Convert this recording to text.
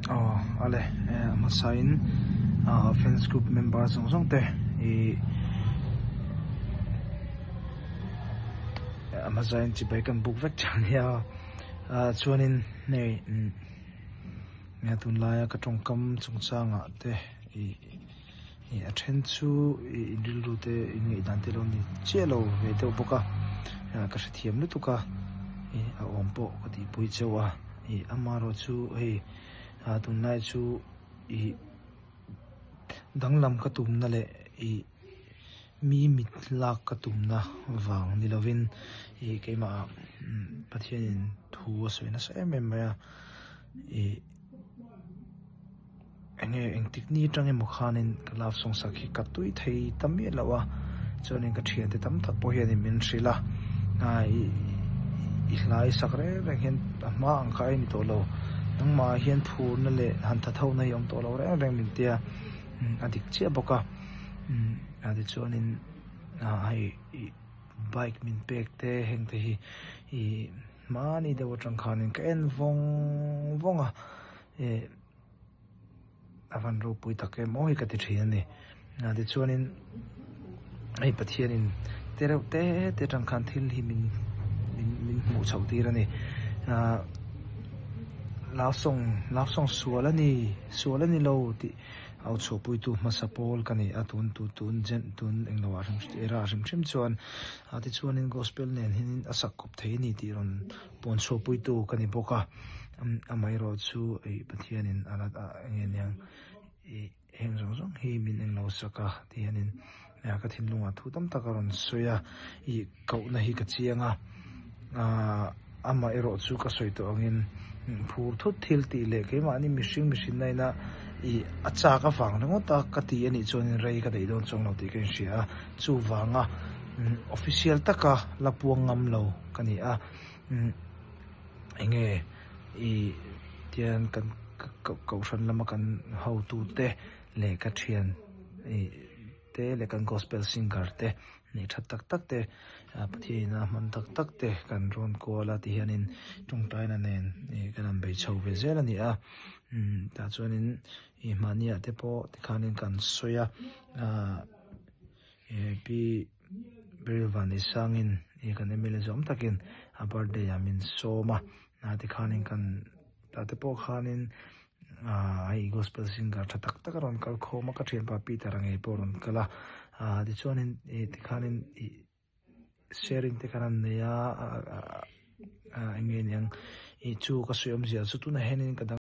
Aw ale a hmasa in fans group member zawng zawng te ih a hmasa in chibai kan buk vek tha ania chuanin hei tunlaia ka tawngkam chungchangah te ih ih a then chu ih in rilru te in ngaihdan te lo ni chiah lo ve deuh bawk a ka hrethiam lutuk a ih a awm pawh ka tihpui chauh a ih amaherawh chu hei ah tunlai chu ih danglam ka tumna leh ih mi mit lak ka tumna vang ni lovin ih keimah ah Pathianin thu a sawi nasa em em mai a ih. Enge engtik ni atang emaw khanin ka love song sak hi ka tui thei ta miah loh a, chuanin ka thiante tam tak pawh hianin min hrilh a, ih i hlai sak reng reng hian a hma ang kha a ni tawh lo, nangmah ah hian phurna leh han tha tho na hi a awm tawh lo reng reng min tia, a dik chiah bawk a, tichuanin hei ih bike min pek te heng te hi ih hmani deuh atang khanin ka en vawng vawng a, ih. A van ropui tak em aw hi ka ti thin a ni. Tichuanin hei Pathianin te reuh te te atang khan thil hi min min min hmuh chhoh tir a ni. Ahh love song love song sual a ni sual a ni lo tih au chhuahpuitu hmasa pawl ka ni a tun tu tun jen tun englo ah hrim era hrim hrim chuan tichuanin gospel nen hianin a sak kawp thei a ni tih rawn Pawn chhuahpuitu ka ni bawk a, amaherawh chu ih Pathianin a la eng nge niang ih heng zawng zawng hi min eng lo sak a ti hianin ka thinlungah thu tam tak a rawn sawi a, ih kohna hi ka chiang a, aah amaherawh chu ka sawi tawh angin phur thut thil tih leh keimahni mihring mihrinna ina ih a chak avang ringawt a ka ti anih chuanin rei ka daih dawn chuang lo tih ka inhria a, chuvanga official taka la puang ngam lo ka ni a. Umm enge ih tian kan kohhran lama kan hotu te leh ka thian ih te leh kan gospel singer te nih that tak tak te Pathian in a hman tak tak te kan rawn kual a ti hianin tawngtaina nen ih kan han bei chho ve zel a ni a umm tah chuanin ih mahniah te pawh tikhanin kan sawi a ahh. Pi Beryl Vanneihsangin ih kan MLA zawm takin a birthday ah min sawm a, a tikhanin kan tah te pawh khanin ah hei gospel singer tha tak tak a rawn kal khawm a, ka thianpa Peter a ngei pawh a rawn kal a, ah tichuanin ih tikhanin ih sharing te khan an nei a ah eng nge niang ih chu ka sawi awmzia chu tunah hianin ka dang.